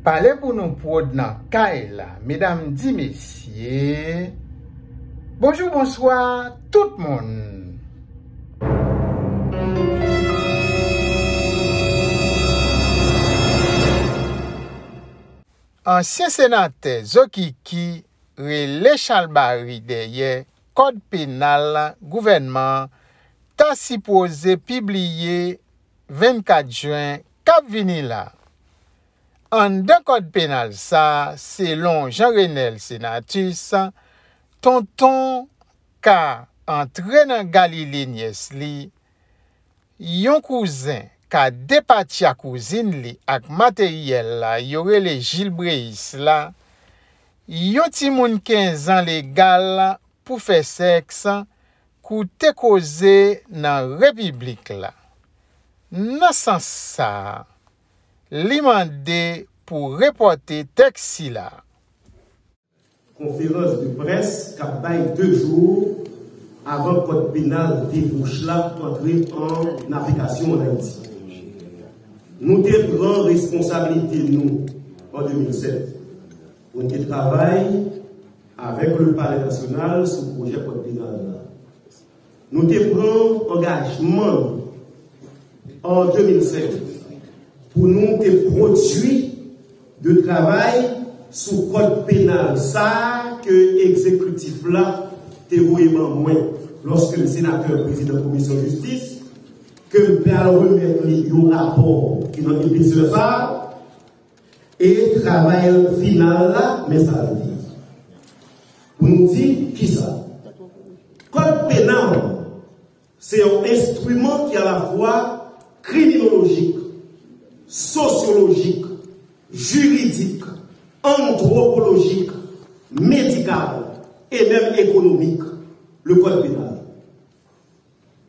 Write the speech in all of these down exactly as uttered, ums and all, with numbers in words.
Pale pou nou pwòd nan kay la, medam di mesye. Bonjou, bonswa, tout moun. Ansyen senatè Zokiki rele chalbari dèyè kòd penal gouvènman an ta sipoze pibliye vennkat jen k ap vini la. Anndan kòd penal sa a, selon Jean Renel Senatus, tonton ka antre nan Galile nyès li, yon kouzen ka depatya kouzin li ak materyèl la yo rele jilbreyis la, yon timoun kenz an legal pou fè sèks, koute koze nan repiblik la. Nan sans sa a, li mande pou repòte tèks sila. Konferans de près k ap bay de jou avan kòd penal debouch la antre an aplikasyon ann Ayiti. Nou te pran responsablite nou an de mil sèt pou n te travay avèk le Palais National sou pwojè kòd penal la. Nou te pran angajman nou an de mil sèt pou nou te pwodui de travay sou kòd penal sa a ke egzekitif la te voye ban mwen lòske m senatè prezidan komisyon jistis, ke m pral remèt li yon rapò ki nan epesè sa a, e travay final la, men sa l di. Pou nou di kisa? Kòd penal se yon enstriman ki alafwa kriminolojik, sosyolojik, jiridik, antwopolojik, medikal e menm ekonomik, le kòd penal.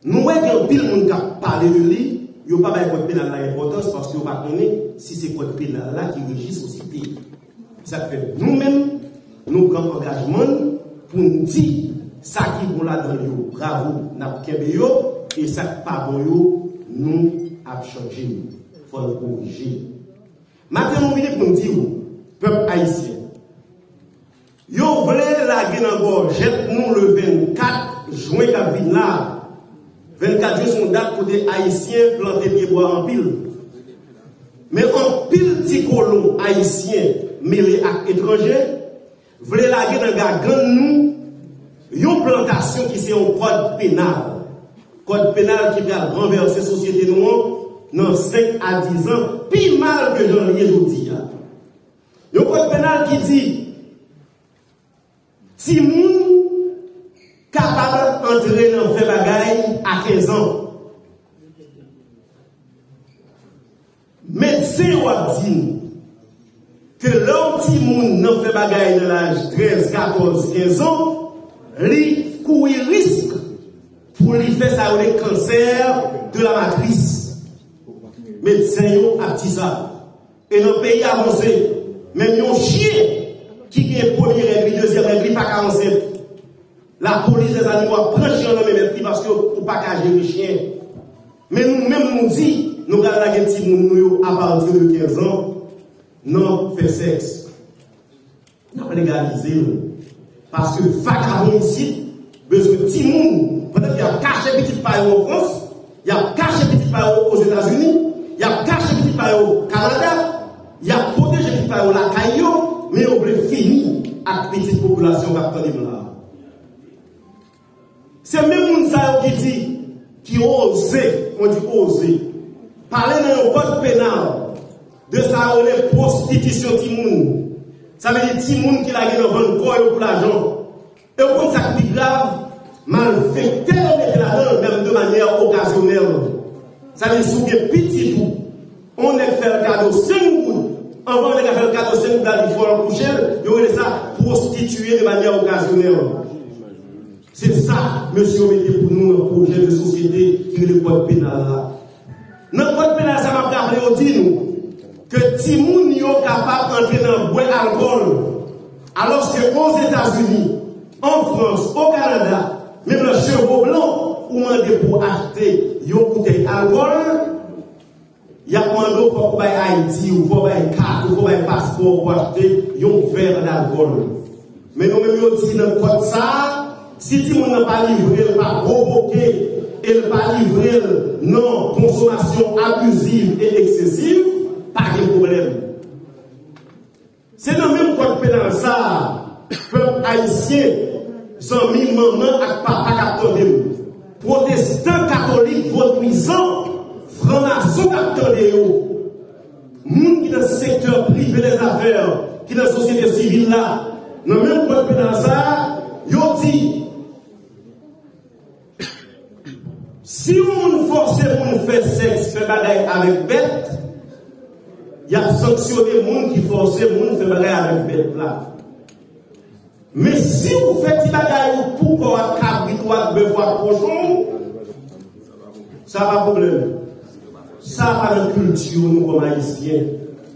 Nou wè gen anpil moun k ap pale de li, yo pa bay kòd penal la enpòtans paske yo pa konnen si se kòd penal la ki reji sosyete. Sa k fè nou menm, nou pran angajman n pou n di sa ki bon ladan yo, bravo, n ap kenbe yo, e sa k pa bon yo, nou ap chanje yo. Fò n korije. Maten nou vini pou n di w, pèp ayisyen, yo vle lage nan gòjèt nou le vennkat jen k ap vin la. Vennkat jen se yon dat kote ayisyen plante pyebwa anpil. Men anpil ti kolon ayisyen mele ak etranje vle lage nan gagann nou yon plantasyon ki se yon kòd penal. Kòd penal ki pral ranvèse sosyete nou an nan senk a diz an pi mal ke jan l ye jodi a. Yon kòd penal ki di timoun kapab antre nan fè bagay a kenz an. Medsen yo ap di n ke lè yon timoun nan fè bagay nan laj trèz, katòz, kenz an, li kouri risk pou li fè sa yo rele kansè de la matris. Medsen yo ap di sa. E nan peyi avanse, menm yon chen ki gen premye règ li, dezyèm règ li, pa ka ansent. Lapolis dèzanimo ap pran chen an nan men mèt li paske ou pa ka jere chen. Men nou menm nou di, nou pral lage timoun nou yo apati de kenz an nan fè sèks. N ap legalize l. Paske vagabon isit bezwen timoun, pandan ke y ap kache pitit pa yo an Frans, y ap kache pitit pa yo Ozetazini, y ap kache pitit pa yo Kanada, y ap pwoteje pitit pa yo lakay yo, men yo vle fini ak pitit popilasyon k ap tande m la a. Se menm moun sa yo ki di, ki oze, mwen di oze, pale nan yon kòd penal de sa yo rele pwostitisyon timoun. Sa vle di timoun ki lage nan vann kò yo pou lajan. E w konn sa k pi grav? Malfektè yo mete ladan l menm de manyè okazyonèl. Sa vle di si w gen pitit ou, yon nèg fè l kado senk goud, anvan yon nèg la fè l kado senk goud la, li fò l kouche l, yo rele sa pwostitiye de manyè okazyonèl. Se sa mesye yo mete pou nou nan pwojè de sosyete ki rele kòd penal la. Nan kòd penal sa, m ap raple yo di nou ke timoun yo kapab antre nan bwè alkòl, alòske Ozetazini, an Frans, o Kanada, menm nan Chevron Blanc, ou mande pou achte yon boutèy alkòl, Y ap mande w fòk ou bay I D ou, fòk ou bay kat ou, fòk ou bay paspò pou achte yon vè dalkòl. Men nou menm yo di nan kòd sa a, si timoun nan pa livre l, pa pwovoke, e l pa livre l nan konsomasyon abiziv e eksesiv, pa gen pwoblèm. Se nan menm kòd penal sa a, pèp ayisyen, zanmi, manman ak papa k ap tande m, pwotestan, katolik, vodouyizan, franmason k ap tande yo, moun ki nan sektè prive dèzafè, ki nan sosyete sivil la, nan menm kòd penal sa a, yo di, si yon moun fòse moun fè sèks, fè bagay avèk bèt, y ap sanksyone moun ki fòse moun fè bagay avèk bèt la. Men si w fè ti bagay ou pou kò w ak kabrit ou ak bèf ou ak kochon, sa pa pwoblèm. Sa pa nan kilti nou kòm Ayisyen.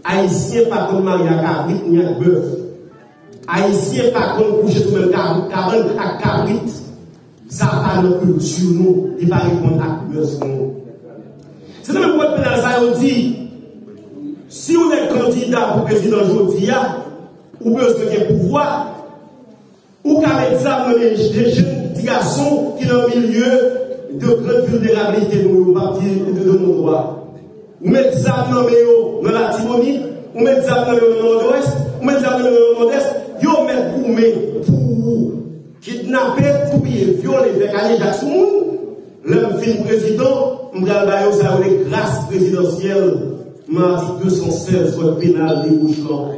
Ayisyen pa konn marye ak kabrit ni ak bèf. Ayisyen pa konn kouche sou menm kab- kabann ak kabrit. Sa pa nan kilti nou, li pa reponn ak mès nou. Se nan menm kòd penal sa yo di, si yon nèg kandida pou prezidan jodi a, ou bezwen gen pouvwa, ou ka met zam nan men de jèn ti gason ki nan milye de gran vilnerabilite nou yo, m ap di de, de non dwa. Ou met zam nan men yo nan Latibonit, ou met zam nan men yo nan Nòdwès, ou met zam nan men yo nan Nòdès, yo mèt goumen pou ou. Kidnape, touye, vyole, fè kale jak sou moun, lè m fin prezidan, m pral ba yo sa yo rele gras prezidansyèl nan atik de san sèz kòd penal de goch lan.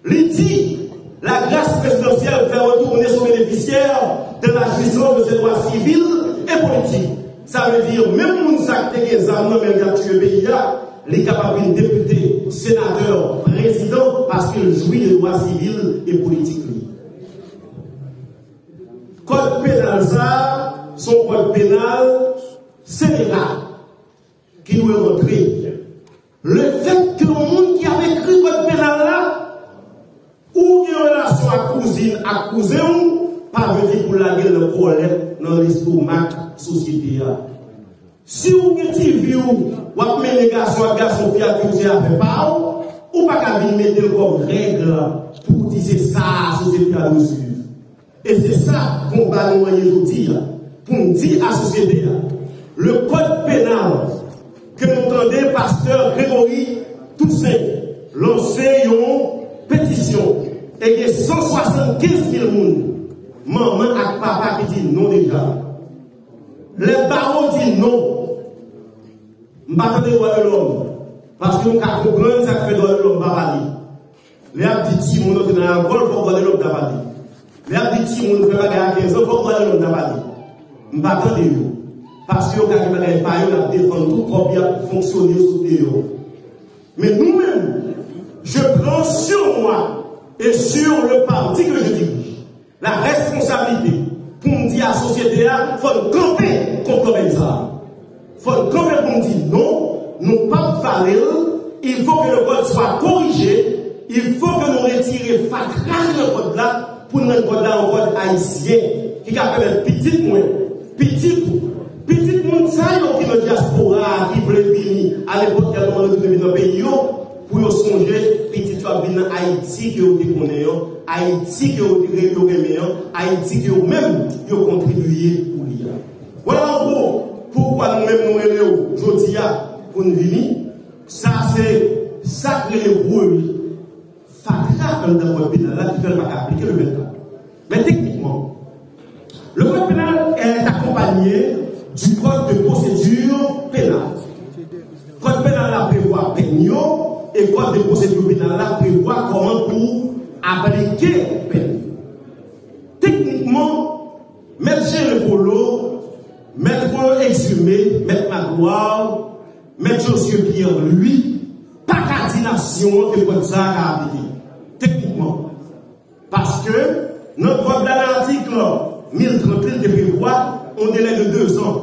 Li di, la grâce présidentielle fait retourner son bénéficiaire dans la jouissance de ses droits civils et politiques. Sa vle di, menm moun sa k te gen zam nan men l, k ap tiye peyi a, li kapab vin depite, senatè, prezidan, paske l jwi de dwa sivil e politik li. Kòd penal sa a, se yon kòd penal senera ki dwe rantre. Lefètke yon moun ki ap ekri kòd penal la, ou gen relasyon ak kouzin, ak kouzen w, pa vle di pou lage l nan kòlèt, nan lestomak sosyete a. Si w gen ti vi w, w ap mennen gason ak gason, fi ak fi, se afè pa w, ou pa ka vin mete l kòm règ pou w di se sa sosyete a dwe swiv. E se sa konba nou an ye jodi a, pou n di a sosyete a, le code pénal ke nou tande pastè Gregory Toussaint lanse yon petisyon, e gen san swasannkenz mil moun, manman ak papa ki di non deja. Lè bawo di non, m pa tande dwa de lòm, paske nou ka konprann sa k fè dwa de lòm pa pale. Lè y ap di timoun antre nan alkòl, fòk dwa de lòm ta pale. Lè y ap di timoun fè bagay a kenz an, fòk dwa de lòm ta pale. M pa tande yo. Paske yo ka gen bagay pa yo, y ap defann tou kòb y ap fonksyone yo sot deyò. Men nou menm, je prends sur moi et sur le parti que je dirige la responsabilité pou m di a sosyete a, fò n kanpe kont lòbèy sa a. Fò n kanpe pou n di non, nou p ap vale l. Il faut que le code soit corrigé. Il faut que nou retire fatra ki nan kòd la, pou n rann kòd la yon kòd ayisyen ki ka pèmèt pitit mwen, pitit ou, pitit moun sa yo ki nan dyaspora a, ki vle vini a nenpòt kèl moman retounen vin nan peyi yo, pou yo sonje pitit yo ap vin nan Ayiti ke yo te konnen an, Ayiti ke yo te re- yo renmen an, Ayiti ke yo menm yo kontribiye pou li a. Vwala an gwo poukwa nou menm nou rele w jodi a pou n vini. Sa se sa k rele woy fatra anndan kòd penal la ki fè l pa ka aplike le vennkat. Men teknikman, le code pénal est accompagné du code de procédure pénale. Kòd penal la prevwa pèn yo, e kòd de pwosedi penal la prevwa kòman pou aplike pèn yo. Teknikman, mèt Jeren Kolo, mèt Exumé, mèt Magloire, mèt Josué Pierre Louis pa ka di nasyon an ke kòd sa a ka aplike. Teknikman. Paske, nan kòd la, nan atik mil trant, li te prevwa yon delè de dezan.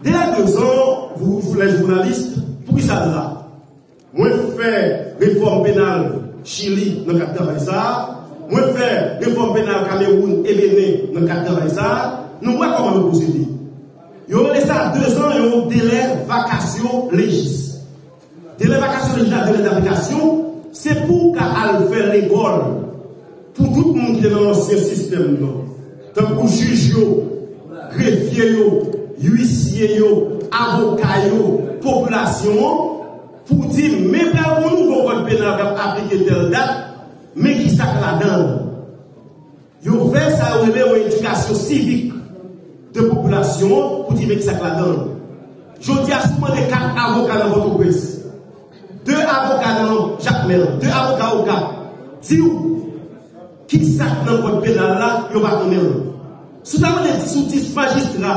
Delè dezan, vous, vous les journalistes, poukisa l la? Mwen fè refòm penal Chili nan kad travay sa a. Mwen fè refòm penal Kamewoun e Benen nan kad travay sa a. Nou wè kòman yo pwosede. Yo rele sa dezan, yon delè vacatio legis. Delè vakasyon lejis la, delè daplikasyon, se pou w ka al fè lekòl pou tout moun ki te nan ansyen sistèm nan, tankou jij yo, grefye yo, uisye yo, avoka yo, popilasyon an, pou di, men pral gen yon nouvo kòd penal k ap aplike tèl dat, men ki sa k ladan l. Yo fè sa yo rele yon edikasyon sivik de popilasyon an pou di men ki sa k ladan l. Jodi a, si w mande kat avoka nan Pòtoprens, de avoka nan Jakmèl, de avoka Okap, di w ki sa k nan kòd penal la, yo pa konnen l. Si w ta mande dis ou dis majistra,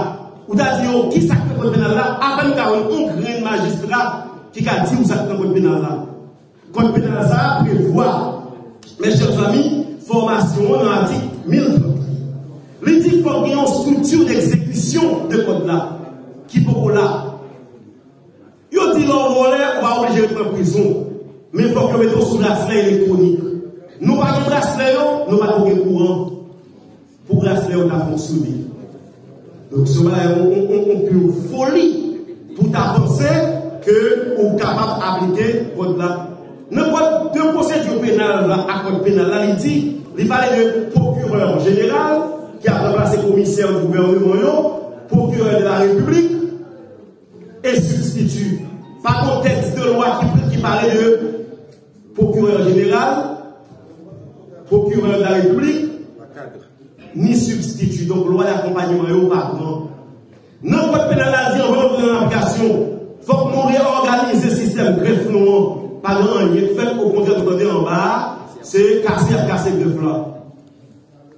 ou ta di yo ki sa k nan kòd penal la, apèn ou ka jwenn yon grenn majistra ki ka di w sa k nan kòd penal la. Kòd penal sa a prevwa, mes chers amis, fòmasyon an nan atik mil trant. Li di fòk gen yon strikti degzekisyon de kòd la ki poko la. Yo di lè w vòlè, ou pa oblije ret nan prizon. Men fòk yo mete w sou braslè elektwonik. Nou pa gen braslè yo, nou pa t gen kouran pou braslè yo ta fonksyone. Donk, se yon bagay, yon, yon, yon, yon pil foli pou ta panse ke ou kapab aplike kòd la. Nan kòd de pwosedi penal la ak kòd penal la, li di, li pale de pwokirè jeneral ki ap ranplase komisè gouvèneman yo, pwokirè de la repiblik e sibstiti. Pa gen tèks de lwa ki, ki pale de pwokirè jeneral, pwokirè de la repiblik, ni sibstiti. Donk, lwa dakonpayman yo pa pran. Nan kòd penal la, di anvan nou antre nan aplikasyon, fòk nou reyòganize sistèm grèf nou an. Pa gen anyen k fèt, okontrè, nou tande anba a, se kase y ap kase grèf la.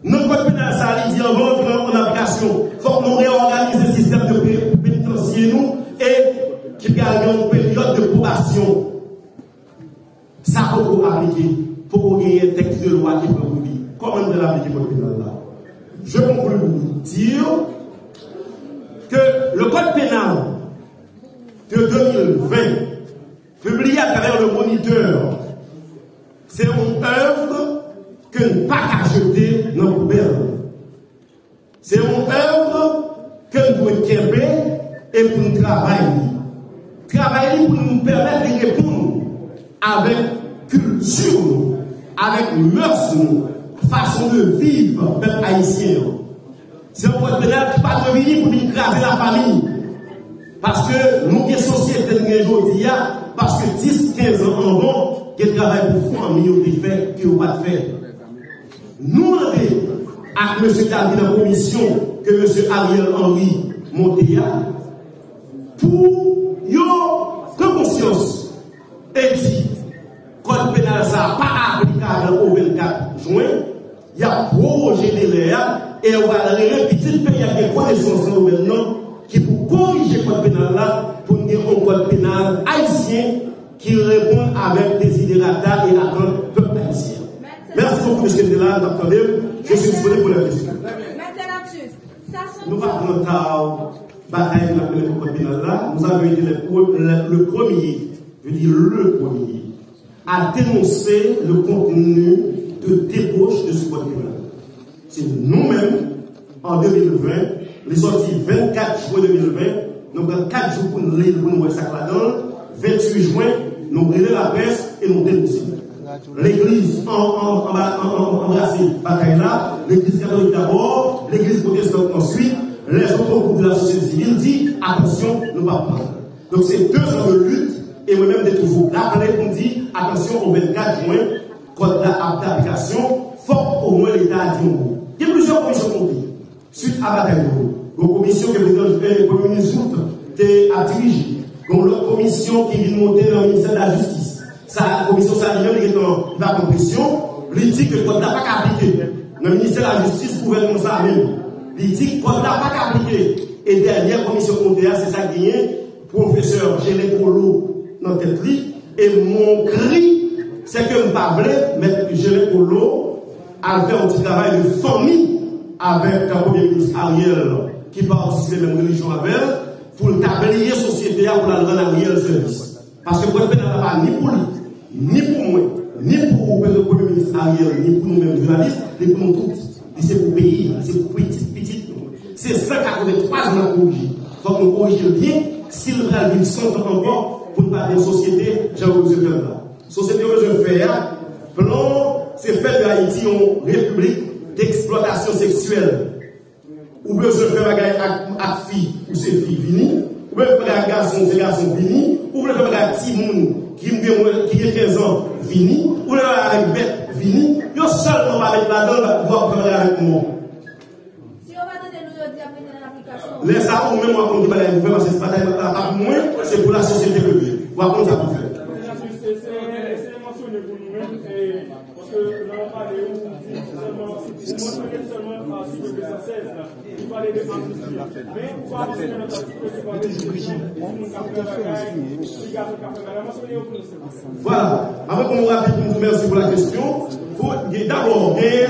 Nan kòd penal sa, li di anvan antre an aplikasyon, fòk nou reyòganize sistèm de pe-, penitansye nou e ki pral gen yon peryòd de pwobasyon. Sa poko aplike, poko genyen tèks de lwa ki pran pou li. Kòman n pral aplike kòd penal la? Je conclus pour vous dire que le code pénal de deux mille vingt, publié à travers le Moniteur, se yon èv ke n pa ka jete nan poubèl. Se yon èv ke n dwe kenbe e pou n travay li. Travay li pou n pèmèt li reponn avèk kilti nou, avèk mœurs nou, fason de viv pèp ayisyen an. Se yon kòd penal ki pa dwe vini pou vin kraze lafanmi. Paske nou gen sosyete n gen jodi a, paske dis, kenz an anvan, gen travay pou fanmi yo te fè, ke yo pa t fè. Nou mande ak mesye David nan komisyon ke mesye Ariel Henry monte a, pou yo pran konsyans e di, kòd penal sa a pa aplikab o vennkat jen, y ap pwoje delè a, e yo pral rele pitit peyi a gen konesans nan domèn nan, ki pou korije kòd penal la, pou n gen yon kòd penal ayisyen ki reponn avèk deziderata e atant pèp ayisyen. Mèsi bokou, mesye m te la, n ap tande m. Je suis disponible pour les questions. Nou pa pran ta batay pou n ap mennen pou kòd penal la. Nous avions été le, le, le premier, je dis le premier, à dénoncer le contenu de débauche de ce code pénal. Se nou menm, an de mil ven, li sòti vennkat jen de mil ven, nou pran kat jou pou n li l, pou n wè sa k ladan l. Venntuit jen, nou rele laprès e nou denonse. Legliz an, an, an, an, an, anbrase batay la, legliz katolik dabò, legliz pwotestan answit, lèzòt gwoup de la sosyete sivil di, atansyon, nou p ap pran. Donk, se de zan de lit, e mwen menm, m te toujou raple pou m di, atansyon, o vennkat jen, kòd la ap de aplikasyon, fòk omwen Leta a di yon mo. Gen plizyè komisyon k monte. Swit a batay nou yo, yon komisyon ke prezidan, eh, Premye Minis Jouthe te ap dirije, yon lòt komisyon ki vin monte nan Ministè de la Jistis. Sa, komisyon sa li menm, li gentan, li pa pran presyon, li di ke kòd la pa ka aplike. Nan Ministè de la Jistis, gouvènman sa menm, li di kòd la pa ka aplike. E dènyè komisyon k monte a, se sa k genyen, pwofesè Gelin Colo nan tèt li, e mon cri, se ke m pa vle mèt Gelin Colo al fè yon ti travay de fanmi avèk Premye Minis Ariel, ki patisipe menm relijyon avè l, pou l ta bliye sosyete a, pou l al rann Ariel sèvis. Paske kòd penal la pa ni pou li, ni pou mwen, ni pou Premye Minis Ariel, ni pou nou menm jounalis, li pou nou tout. Li se pou peyi a, li se pou pitit pitit nou. Se san katrevenntwa jou n ap korije. Fòk nou korije l byen, si l pral viv san tan ankò, Pou n pa gen sosyete, jan yo bezwen fè l la. Sosyete yo bezwen fè a, plan, se fè de Ayiti yon repiblik deksplwatasyon seksyèl. Ou bezwen fè bagay ak, ak fi, ou se fi, vini. Ou bezwen fè bagay ak gason, ou se gason, vini. Ou vle fè bagay ak timoun ki gen mwen, ki gen kenz an, vini. Ou vle fè bagay avèk bèt, vini. Yo sèlman pa met ladan l dwa pou fè bagay avèk mò. Si yo pa tande nou, yo di y ap mete nan aplikasyon. Lè sa, ou menm w ap konn ki bagay pou fè, paske se pa ta, pa, pa pou mwen, se pou lasosyete ke l ye. W ap konn sa pou fè. Paske nan sou, se, se, se mansyone pou nou menm, e, paske nan pale ou di sèlman, ou mansyone sèlman atik de san sèz la, ki pale de atik. Men ou pa mansyone nan atik ke se pa de timoun k ap fè bagay, ti gason k ap fè bagay, mansyone yo pou nou sèlman. Vwala. Avan pou nou rapid, pou nou di mèsi pou la kesyon. Pou, gen, dabò, gen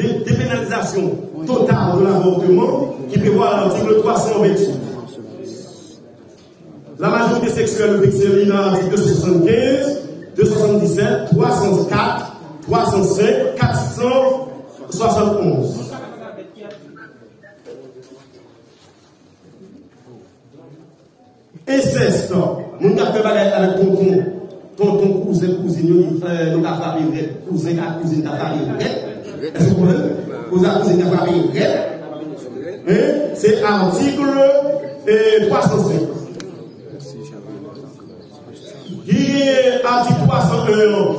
de, depenalizasyon total de l'avortement ki prevwa l'article trois cent vingt-huit. La majorité sexuelle, yo fikse li nan atik de san swasannkenz, de san swasanndisèt, twa san kat, twa san senk, kat san swasann-onz. Ensèst, moun k ap fè bagay avèk tonton, tonton, kouzen, kouzin, yo di, eh, nou ka frape rèd, kouzen ak kouzin ka frape rèd. Èske w konprann? Kouzen ak kouzin ka frape rèd. Hein? Se atik, eh, twa san senk. Ki atik twa san en an?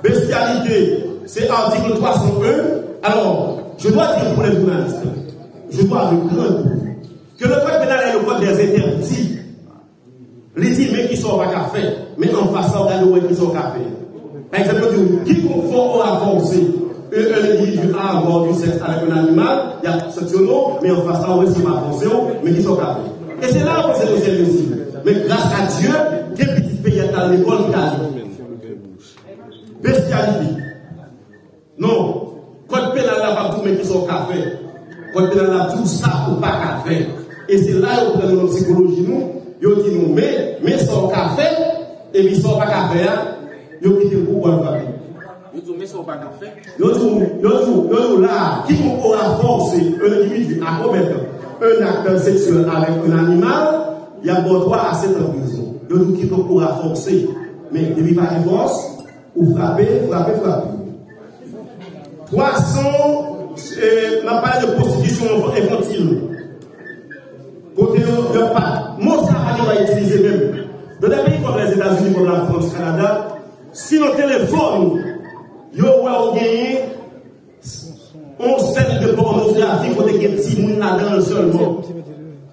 Bestialité, c'est article trois cent un. Alors, je dois dire pour les journalistes, je dois le grand que le code pénal est le code des interdits. Li di, men kisa w pa ka fè. Men anfas la, w gade, w wè kisa w ka fè. Pa egzanp, yo di w, quiconque fort ou à forcer un, un individu à avoir du sexe avec un animal, y ap sanksyone w, men anfas la, w wè se pa fòse w, men kisa w ka fè. E se la yo panse nou se enbensil. Men gras a Dye, gen pitit peyi a k al lekòl ki ka li. Bestialité. Non. Kòd penal la p ap di w men kisa w ka fè. Kòd penal la ap di w sa ou pa ka fè. E se la yo pran nou nan sikoloji nou, yo di nou men, men sa w ka fè, epi sa w pa ka fè a, yo kite l pou w al frape. Yo di w men sa w pa ka fè. Yo di w, yo di w, yo di w la, quiconque aura forcé un individu à commettre un acte sexuel avec un animal, y ap ba w twa a sèt an prizon. Yo di w quiconque aura forcé. Men depi pa gen fòs, ou frape, frape, frape. Twa san, eh, n ap pale de pwostitisyon enfantil. Kote yo, yo pa, mo sa pa gen dwa itilize menm. Nan de peyi kòm Lèzetazini, kòm Lafrans, Kanada, si nan telefòn ou, yo wè ou genyen yon sèn de pònografi kote gen timoun ladan l sèlman,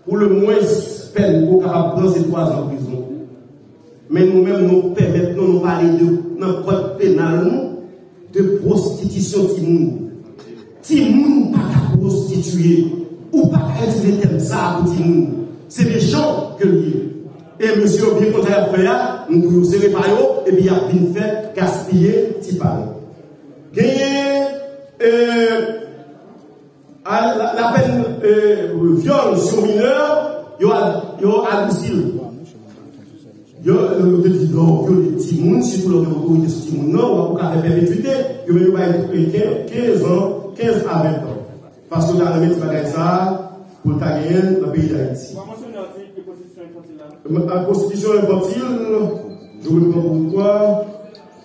pou le mwens pèn ke w kapab pran se twa zan prizon. Men nou menm, nou pèmèt nou, nou pale de, nan kòd penal nou, de pwostitisyon timoun. Timoun pa ka pwostitiye. Ou pa ka itilize tèm sa a pou timoun. Se mechan ke l ye. E mesye yo byen konn sa y ap fè a, m di w yo sere pa yo, epi y ap vin fè gaspiye ti pa yo. Genyen, euh, a, la, la pèn, euh, vyòl sou minè, yo a, yo adousi l. Yo, yo te di, non, vyole timoun, sitou lè w gen otorite sou timoun nan, w ap, ou ka fè pèpetwite, yo menm yo bay, eh, kenz, kenz an, kenz a ven an. Paske yo ta renmen ti bagay sa a, pou l ta genyen l nan peyi Dayiti. Ou pa mansyone atik de pwostitisyon enfantil la? An pwostitisyon enfantil, je reprends pour toi,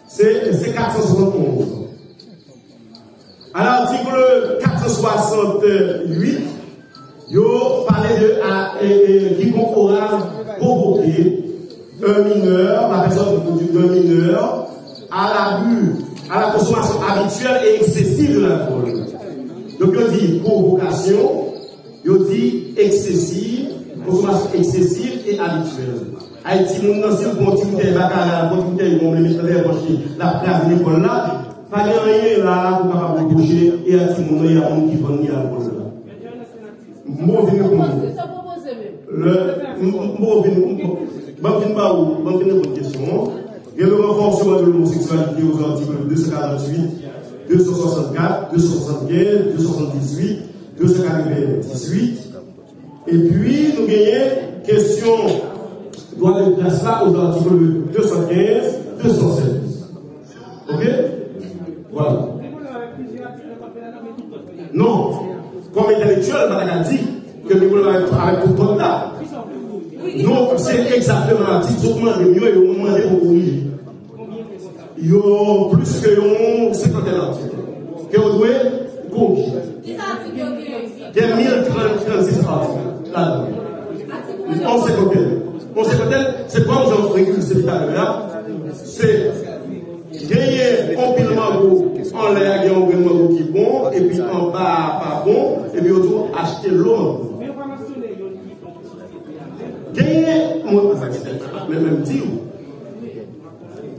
se, se kat san swasannonz. À l'article quatre cent soixante-huit, yo pale de, a, e, e, quiconque aura provoqué un mineur, la personne d'un mineur, à l'abus, à la consommation habituelle et excessive de l'alcool. Donk, yo di pwovokasyon, yo di eksesiv, konsomasyon eksesiv e abityèl. Ay, timoun nan, si l pran yon ti boutèy bakara, l pran yon ti boutèy wonm, li met nan dèyè pòch li, l ap kraze lekòl la, pa gen anyen la pou kapab repwoche e a timoun nan, e a moun ki vann li alkòl la. M poko fin reponn ou. Lè, m, m, m poko fin, m, ban m fin ba ou, ban m fin reponn kesyon an. Gen le renforcement de l'homosexualité aux articles deux cent quarante-huit, deux cent soixante-quatre, deux cent soixante-quinze, deux cent soixante-dix-huit, deux cent quatre-vingt-dix-huit. Epi, nou genyen kesyon dwa de gras la aux articles deux cent quinze, deux cent seize. Ok? Vwala. Non. Kòm entèlektyèl, m pa ta ka di ke gen pwoblèm avèk, avèk tout kòd la. Non, se egzakteman atik zòt mande m yo, e yo mande pou korije. Yo plis ke yon senkantèn atik ke yo dwe korije. Gen mil trant, trannsis atik ladan. Yon senkantèn. Yon senkantèn, se kòm jan m rekilse talè a, se genyen yon pil mango anlè a, gen yon grenn mango ki bon, epi anba a pa bon, epi yo tou achte lo mango. Genyen, mwen, mwen menm di w,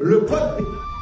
le code pénal